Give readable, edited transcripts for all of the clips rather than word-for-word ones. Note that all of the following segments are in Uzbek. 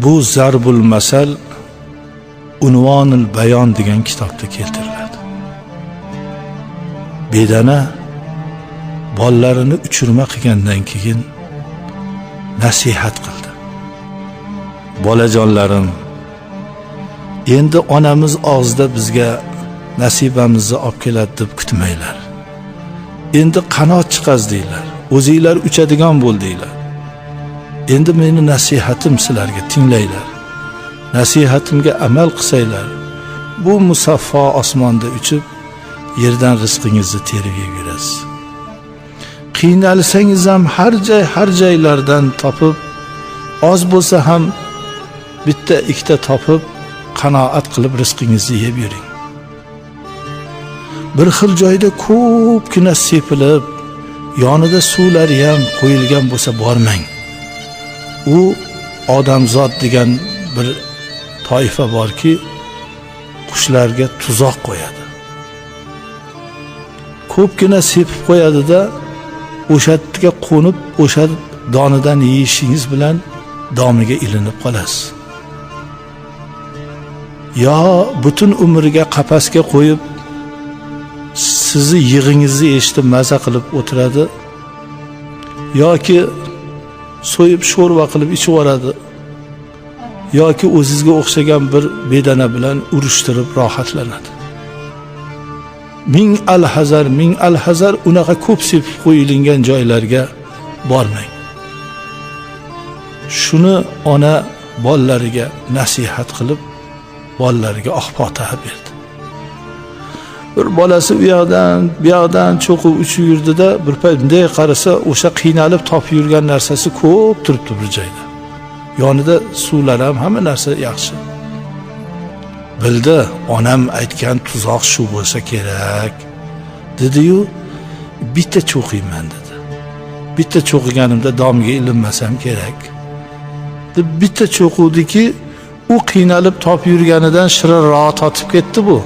Bu Zarbul Masal Unvonul Bayon degan kitobda keltiriladi. Bedana bolalarini uchirma qilgandan keyin nasihat qildi. Bolajonlarim, endi onamiz og'zida bizga nasibamizni olib keladi deb kutmanglar. Endi qanot chiqazdinglar, o'zinglar uchadigan bo'ldinglar. Endi meni nasihatim sizlarga, tinglanglar. Nasihatimga amal qilsanglar, bu musaffo osmonda uchib, yerdan rizqingizni terib yeb yurasiz. Qiynalsangiz ham har joy har joylardan topib, oz bo'lsa ham bitta ikkita topib, qanoat qilib rizqingizni yeb yuring. Bir xil joyda ko'pgina sepilib, yonida suvlari ham qo'yilgan bo'lsa bormang. U odamzod degan bir toifa borki, qushlarga tuzoq qo'yadi. Ko'pgina sepib qo'yadi-da, o'sha yerga qo'nib, o'sha donidan yeyishingiz bilan domiga ilinib qolasiz. Yo butun umriga qafasga qo'yib, sizni yig'ingizni eshitib maza qilib o'tiradi, yoki so'yib sho'rva qilib ichib yuboradi, yoki o'zizga o'xshagan bir bedana bilan urushtirib rohatlanadi. Ming alhazar, ming alhazar unaqa ko'p sepib qo'yilgan joylarga bormang. Shuni ona bolalariga nasihat qilib, bolalariga oq fotiha berdi. Bir bolasi u yoqdan bu yoqdan cho'qib uchib yurdida, bir payt bunday qarasa, o'sha qiynalib topib yurgan narsasi ko'p turibdi bir joyda. Yonida suvlar ham, hamma narsa yaxshi. Bildi, onam aytgan tuzoq shu bo'lsa kerak dedi-yu, bitta cho'qiyman dedi. Bitta cho'qiganimda domga ilinmasam kerak deb bitta cho'quvdiki, u qiynalib topib yurganidan shirinroq totib ketdi bu.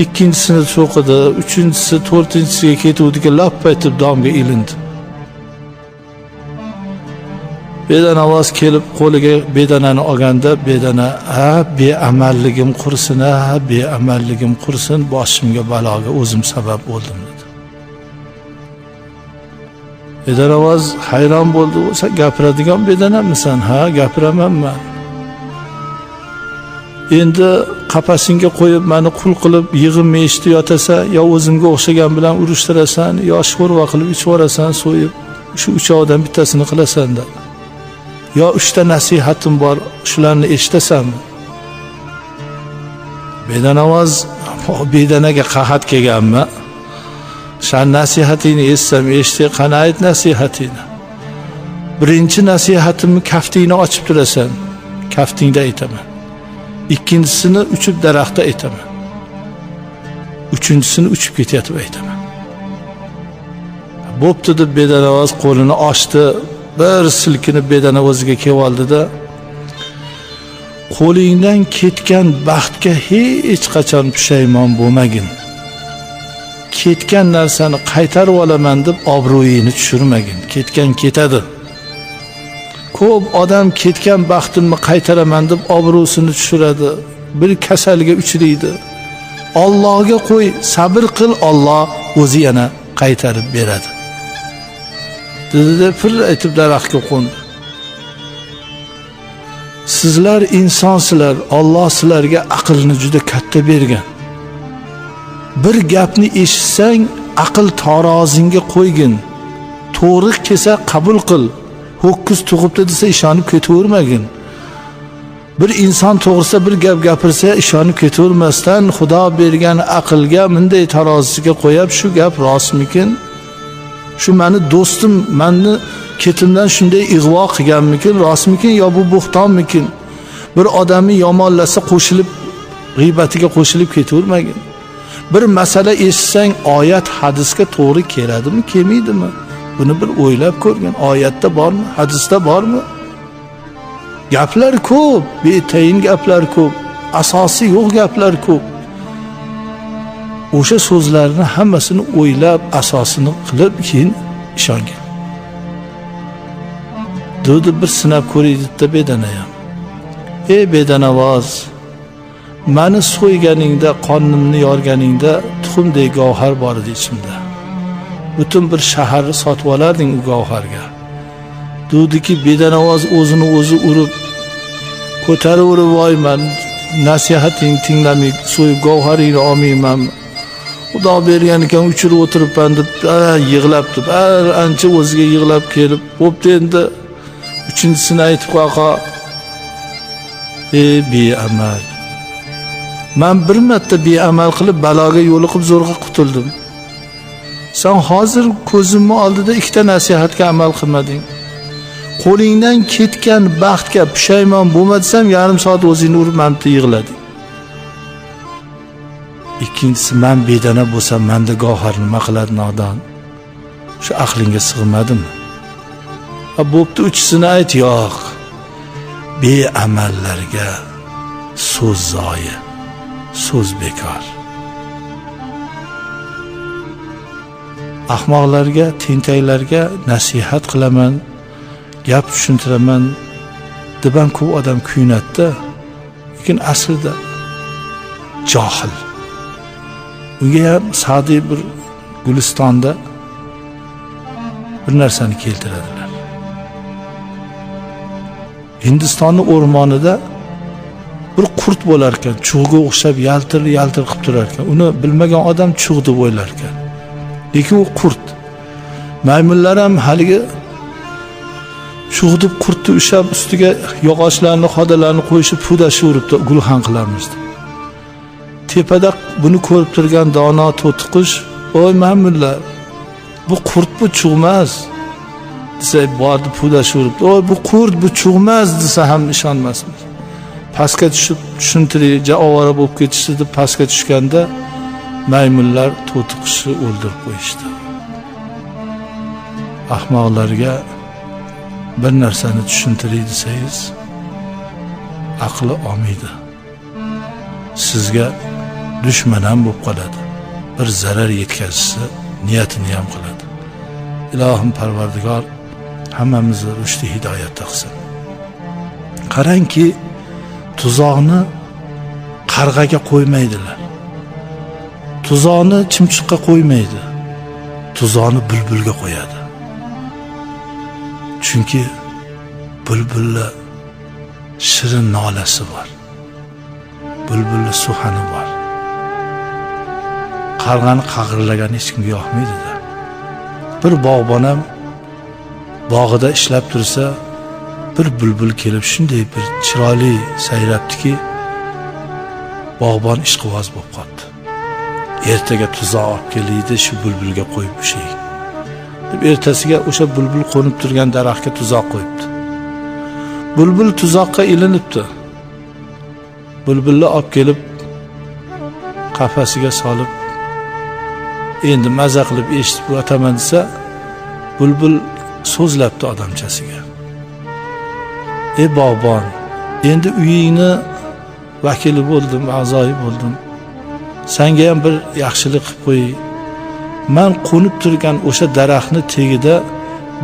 Ikkinchisini cho'qidi, uchinchisi, to'rtinchisiga ketuvdiki, lappa etib domga ilindi. Bedana kelib qo'liga bedanani olganda, bedana, ha, beamalligim qursin, ha, beamalligim qursin, boshimga baloga o'zim sabab bo'ldim dedi. Bedanavoz hayron bo'ldi. Sen gapiradigan bedanamisan? Ha, gapiraman man. Endi qafasingga qo'yib meni qul qilib yig'imni eshitib yotasan, yo o'zimga o'xshagan bilan urushtirasan, yo sho'rva qilib ichib yuborasan, so'yib, shu uchovidan bittasini qilasan da. Yo uchta nasihatim bor, shularni eshitasanmi? Bedanavoz bedanaga qahat kelganmi? San nasihatingni eshitsam eshitay, qani ayt nasihatingni. Birinchi nasihatimni kaftingni ochib turasan, kaftingda aytaman. Ikkinchisini uchib daraxtda aytaman. Uchinchisini uchib ketayotib aytaman. Bo'pti deb bedanavoz qo'lini ochdi, bir silkinib bedana o'ziga kelib oldi-da, qo'lingdan ketgan baxtga hech qachon pushaymon bo'lmagin. Ketgan narsani qaytarib olaman deb obro'yingni tushirmagin. Ketgan ketadi. Ko'p odam ketgan baxtimni qaytaraman deb obro'sini tushiradi, bir kasalga uchraydi. Allohga qo'y, sabr qil, Alloh o'zi yana qaytarib beradi. Dedi-de fir aytib daraxtga qo'ndi. Sizlar insonsizlar, Alloh sizlarga aqlni juda katta bergan. Bir gapni eshitsang, aql tarozingga qo'ygin. To'g'ri kelsa qabul qil. Ho'kiz tug'ibdi desa ishonib ketavermagin. Bir inson to'g'risa bir gap gapirsa ishonib ketavermasdan Xudo bergan aqlga bunday tarozisiga qo'yib, shu gap rostmikin? Shu meni do'stim meni ketimdan shunday ig'vo qilganmikin, rostmikin yo bu bo'xtonmikin? Bir odamni yomonlasa qo'shilib, g'iybatiga qo'shilib ketavermagin. Bir masala eshitsang, oyat hadisga to'g'ri keladimi, kelmaydimi? Buni bir o'ylab ko'rgin. Oyatda bormi, hadisda bormi? Gaplar ko'p, betayin gaplar ko'p, asosi yo'q gaplar ko'p. O'sha so'zlarni hammasini o'ylab, asosini qilib keyin ishongin. Dedi, bir sinab ko'ray dedida bedana ham. Ey bedanavoz, meni so'yganingda, qonimni yorganingda tuxumdek gavhar bor edi ichimda. Butun bir shaharni sotib olarding u gavharga. Dudiki bedanavoz o'zini o'zi urib, ko'taraverib, voy man nasihating tinglamay so'yib gavharingni olmayman, Xudo bergan ekan uchirib o'tiribman deb yig'labdi. Ancha o'ziga yig'lab kelib, bo'pti endi uchinchisini aytib qo'y. Ey beamal, man bir marta beamal qilib baloga yo'liqib zo'rg'a qutuldim. Sen hozir ko'zimni oldida ikkita nasihatga amal qilmading. Qo'lingdan ketgan baxtga pushaymon bo'lma desam, yarim soat o'zingni urib mana yig'lading. Ikkinchisi, man bedana bo'lsam, menda gavhar nima qiladi nodon? Shu aqlingga sig'madimi? Ha, bo'pti, uchisini ayt. Yo'q, beamallarga so'z zoyi, so'z bekor. Ahmoqlarga, tentaklarga nasihat qilaman, gap tushuntiraman deb ham ko'p odam kuyunadi-da, lekin aslida johil. Unga ham Sa'diy bir Gulistonda bir narsani keltiradilar. Hindistonning o'rmonida bir qurt bo'lar ekan, chug'ga o'xshab yaltir yaltir qilib turar ekan. Uni bilmagan odam chug' deb o'ylar ekan. Lekin u qurt. Maymunlar ham haligi chug' deb qurtni ushlab ustiga yog'ochlarni, xodalarni qo'yishib pudashaveribdi, gulxan qilamiz deb. Tepada buni ko'rib turgan dono to'tiqush, "Oy maymunlar, bu qurt, bu chug' emas" desa, bordi pudashaveribdi. "Oy bu qurt, bu chug' emas" desa ham ishonmasmiz. Pastga tushib tushuntiring, ovora bo'lib ketishdi deb pastga tushganda maymunlar to'tiqushni o'ldirib qo'yishdi. Ahmoqlarga bir narsani tushuntiring desangiz, aqli olmaydi. Sizga dushman ham bo'lib qoladi. Bir zarar yetkazishni niyatini ham qiladi. Ilohim Parvardigor hammamizni rushdi hidoyatda qilsin. Qarangki, tuzoqni qarg'aga qo'ymaydilar. Tuzoqni chimchiqqa qo'ymaydi. Tuzoqni bulbulga qo'yadi. Chunki bulbulni shirin nolasi bor. Bulbulni suxani bor. Qarg'ani qag'irlagani hech kimga yoqmaydi-da. Bir bog'bon ham bog'ida ishlab tursa, bir bulbul kelib shunday bir chiroyli sayrabdiki, bog'bon ishqiboz bo'lib qoldi. Ertaga tuzoq olib keliydi, shu bulbulga qo'yib ushlaydi deb ertasiga o'sha bulbul qo'nib turgan daraxtga tuzoq qo'yibdi. Bulbul tuzoqqa ilinibdi. Bulbulni olib kelib qafasiga solib, endi maza qilib eshitib o'taman desa, bulbul so'zlabdi odamchasiga. Ey bog'bon, endi uyingni vakili bo'ldim, a'zoyi bo'ldim. Senga ham bir yaxshilik qilib qo'y. Men qo'nib turgan o'sha daraxtni tagida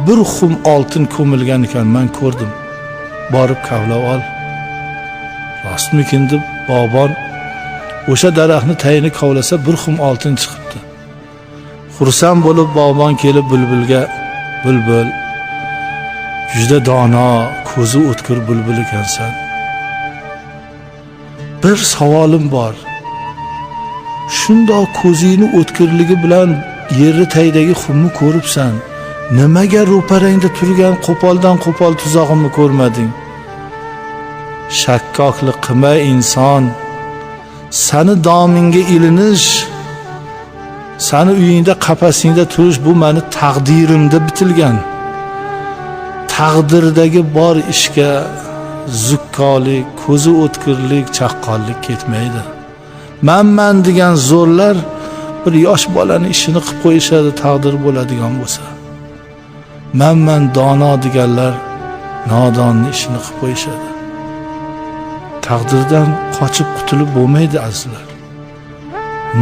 bir xum oltin ko'milgan ekan, men ko'rdim. Borib kavlab ol. Rostmikin deb bog'bon o'sha daraxtni tagini kavlasa, bir xum oltin chiqibdi. Xursand bo'lib bog'bon kelib bulbulga, "Bulbul, juda dono, ko'zi o'tkir bulbul ekansan. Bir savolim bor. Shundoq ko'zingni o'tkirligi bilan yerni tagidagi xumni ko'ribsan. Nimaga ro'parangda turgan qo'poldan qo'pol tuzog'imni ko'rmading? Shakkoklik qilma inson. Sani domingga ilinish, sani uyingda qafasingda turish bu meni taqdirimda bitilgan. Taqdirdagi bor ishga zukkolik, ko'zi o'tkirlik, chaqqonlik ketmaydi. Manman degan zo'rlar bir yosh bolani ishini qilib qo'yishadi taqdir bo'ladigan bo'lsa. Manman dono deganlar nodonni ishini qilib qo'yishadi. Taqdirdan qochib qutulib bo'lmaydi azizlar.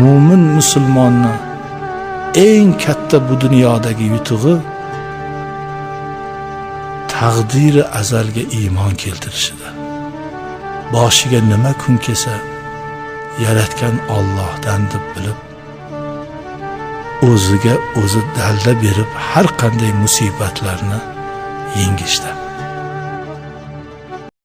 Mo'min musulmonni eng katta bu dunyodagi yutug'i taqdiri azalga iymon keltirishida. Boshiga nima kun kelsa, yaratgan Allohdan deb bilib, o'ziga o'zi dalda berib har qanday musibatlarni yengishda.